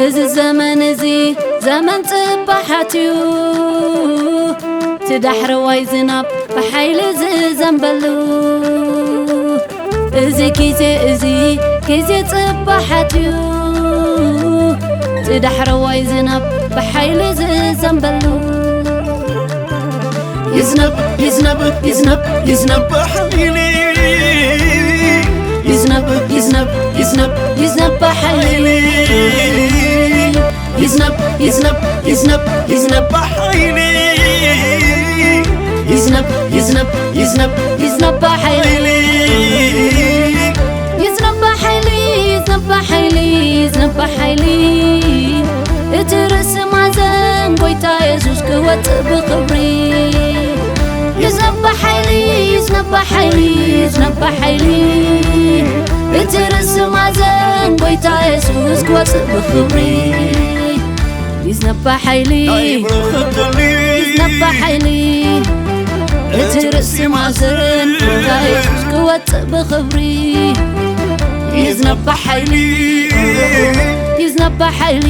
እዚ ዘመን እዚ ዘመን ጽባሓት እዩ፣ እቲ ዳሕረዋይ ዝናብ ብሓይሊ ዝዘንበሉ። እዚ ግዜ እዚ ግዜ ጽባሓት እዩ፣ እቲ ዳሕረዋይ ዝናብ ብሓይሊ ዝዘንበሉ። ይዝነብ፣ ይዝነብ፣ ይዝነብ፣ ይዝነብ ብሓይሊ። ይዝነብ፣ ይዝነብ፣ ይዝነብ፣ ይዝነብ ብሓይሊ። ይዝነብ፣ ይዝነብ፣ ይዝነብ፣ ይዝነብ ብሓይሊ። ይዝነብ፣ ይዝነብ፣ ይዝነብ፣ ይዝነብ ብሓይሊ። ይዝነብ ብሓይሊ፣ ይዝነብ ብሓይሊ፣ ይዝነብ ብሓይሊ። እቲ ርእሲ ማዕዘን ጎይታ የሱስ ክወጽእ ብኽብሪ። ይዝነብ ብሓይሊ፣ ይዝነብ ብሓይሊ፣ ይዝነብ ብሓይሊ። እቲ ርእሲ ማዕዘን ጎይታ የሱስ ክወጽእ ብኽብሪ። ይዝነብ ብሓይሊ፣ ናይ ብርኽቲ ይዝነብ ብሓይሊ። እቲ ርእሲ ማዕዘን ጎይታ የሱስ ክወጽእ ብኽብሪ። ይዝነብ ብሓይሊ፣ ይዝነብ ብሓይሊ።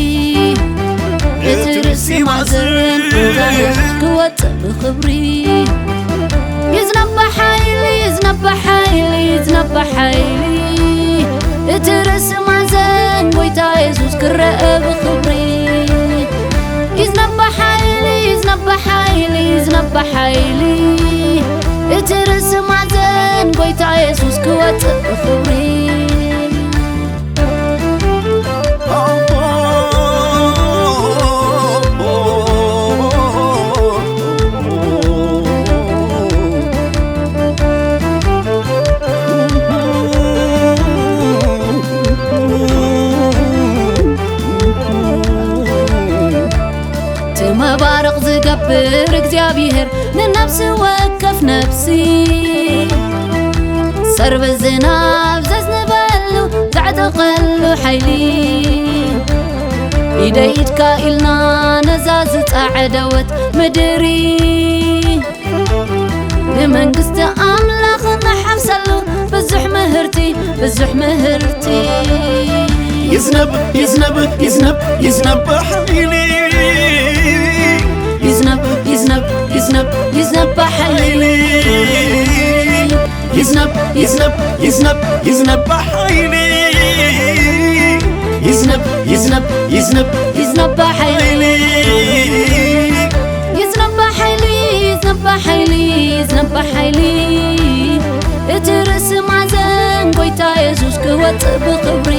እቲ ርእሲ ማዕዘን ጎይታ የሱስ ክወጽእ ብኽብሪ። ይዝነብ ብሓይሊ፣ ይዝነብ ብሓይሊ፣ ይዝነብ ብሓይሊ። እቲ ርእሲ ማዕዘን ጎይታ የሱስ ክረአ ብኽብሪ። ይዝነብ ብሓይሊ፣ ይዝነብ ብሓይሊ፣ ይዝነብ ብሓይሊ። እቲ ርእሲ ማዕዘን ጎይታ የሱስ ክወጽእ ብኽብሪ። እቲ መባርቕ ዝገብር እግዚኣብሔር ንነፍሲ ወከፍ ነፍሲ ሰርበ ዝናብ ዘዝንበሉ ዘዕጠቐሉ ሓይሊ ኢደ ኢድካ ኢልና ነዛ ዝጸዓደወት ምድሪ ንመንግስቲ ኣምላኽ ንሓፍሰሉ ብዙሕ ምህርቲ፣ ብዙሕ ምህርቲ። ይዝነብ፣ ይዝነብ፣ ይዝነብ፣ ይዝነብ ብሓይሊ። ይዝነብ፣ ይዝነብ፣ ይዝነብ፣ ይዝነብ ብሓይሊ። ይዝነብ፣ ይዝነብ፣ ይዝነብ፣ ይዝነብ ብሓይሊ። ይዝነብ፣ ይዝነብ፣ ይዝነብ፣ ይዝነብ ብሓይሊ። ይዝነብ ብሓይሊ፣ ይዝነብ ብሓይሊ፣ ይዝነብ ብሓይሊ። እቲ ርእሲ ማዕዘን ጎይታ የሱስ ክወጽእ ብኽብሪ።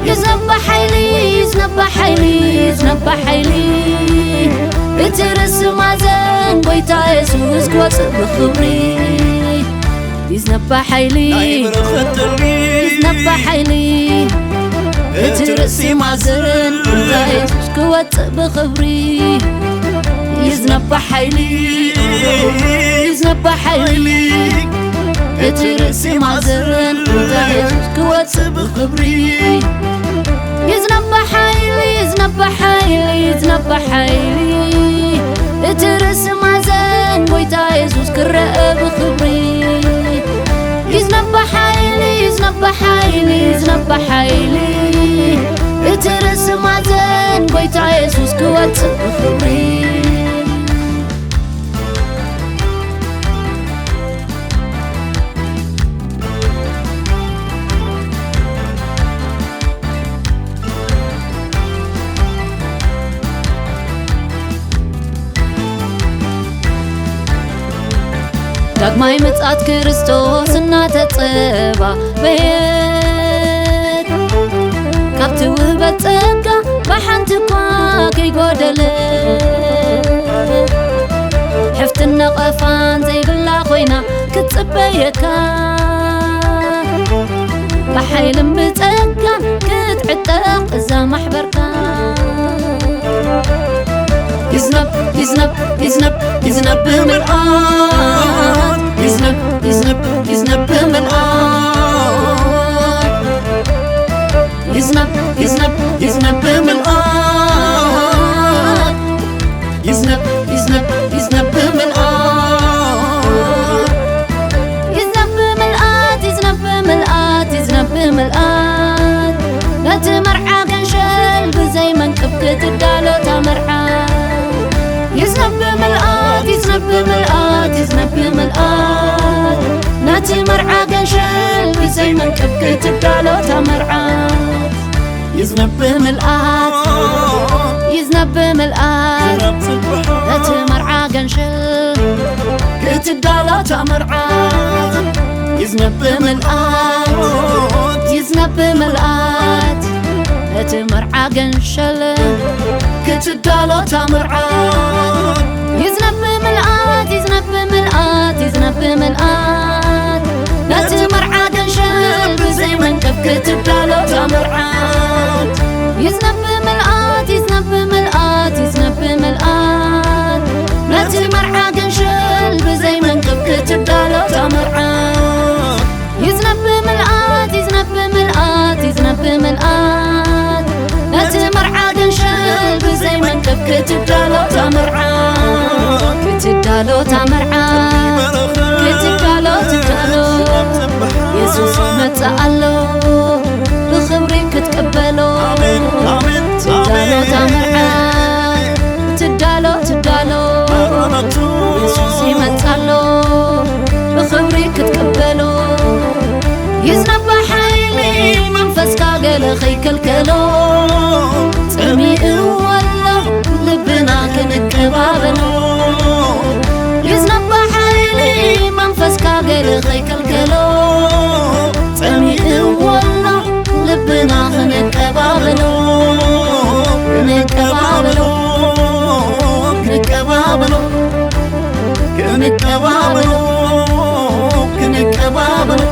ይዝነብ ብሓይሊ፣ ይዝነብ ብሓይሊ፣ ይዝነብ ብሓይሊ። እቲ ርእሲ ማዕዘን ጎይታ የሱስ ክወጽእ ብኽብሪ። ይዝነብ ብሓይሊ፣ ናይ በረኸት ጥሪ። ይዝነብ ብሓይሊ። እቲ ርእሲ ማዕዘን ጎይታ የሱስ ክወጽእ ብኽብሪ። ይዝነብ ብሓይሊ፣ ይዝነብ ብሓይሊ። እቲ ርእሲ ማዕዘን ጎይታ የሱስ ክወጽእ ብኽብሪ። ይዝነብ ብሓይሊ፣ ይዝነብ ብሓይሊ፣ ይዝነብ ብሓይሊ። እቲ ርእሲ ማዕዘን ጎይታ የሱስ ክረአ ብኽብሪ። ይዝነብ ብሓይሊ፣ ይዝነብ ብሓይሊ፣ ይዝነብ ብሓይሊ። እቲ ርእሲ ማዕዘን ጎይታ የሱስ ክወጽእ ብኽብሪ። ዳግማይ ምጽኣት ክርስቶስ እናተጸባበየት፣ ካብቲ ውህበት ጸጋ ብሓንቲ እኳ ከይጎደለ፣ ሕፍትን ነቐፋን ዘይብላ ኮይና ክትጽበየካ፣ ብሓይልን ብጸጋን ክትዕጠቕ እዛ ማሕበርካ። ይዝነብ፣ ይዝነብ፣ ይዝነብ፣ ይዝነብ ብምልኣት። ይዝነብ፣ ይዝነብ፣ ይዝነብ ብምልኣት። ይዝነብ፣ ይዝነብ፣ ይዝነብ ብምልኣት። ይዝነብ፣ ይዝነብ፣ ይዝነብ ብምልኣት። ይዝነብ ብምልኣት፣ ይዝነብ ብምልኣት፣ ይዝነብ ብምልኣት። ነቲ መርዓ ገንሸል ይዝነብ ብምልኣት፣ ይዝነብ ብምልኣት፣ ነቲ መርዓ ገንሸል ብዘይ መንቅብ ክትዳሎ እታ መርዓት። ይዝነብ ብምልኣት፣ ይዝነብ ብምልኣት፣ ነቲ መርዓ ገንሸል ክትዳሎ እታ መርዓት። ይዝነብ ብምልኣት፣ ይዝነብ ብምልኣት፣ ነቲ መርዓ ገንሸል ክትዳሎ እታ መርዓት። ይዝነብ ብምልኣት፣ ይዝነብ ብምልኣት፣ ይዝነብ ብምልኣት፣ ነቲ መርዓ ገንሸል ብዘይ መንቀፍ ክትዳሎ እታ መርዓት። ይዝነብ ብምልኣት፣ ይዝነብ ብምልኣት፣ ይዝነብ ብምልኣት፣ ነቲ መርዓ ገንሸል ብዘይ መንቀፍ ክትዳሎ እታ መርዓት። ይዝነብ ብምልኣት፣ ይዝነብ ብምልኣት፣ ይዝነብ ብምልኣት፣ ነቲ መርዓ ገንሸል ብዘይ መንቀፍ ክትዳሎ እታ መርዓት። ክትዳሎ እታ መርዓት፣ ክትዳሎ ትዳሎ፣ የሱስ ይመጽእ ኣሎ ብኽብሪ ክትቅበሎ። ትዳሎ እታ መርዓት፣ ትዳሎ ትዳሎ፣ የሱስ ይመጽእ ኣሎ ብኽብሪ ክትቅበሎ። ይዝነብ ሓይሊ መንፈስካ ገለ ከይከልከሎ፣ ጸሚእዎ ኣሎ ልብና ክንቀባበሎ። ይዝነብ ሓይሊ መንፈስካ ገለ ከይከልከሎ፣ ጸሚእዎ ኣሎ ልብና ክንቀባበሎ። ክንቀባበሎ፣ ክንቀባበሎ፣ ክንቀባበሎ፣ ክንቀባበሎ።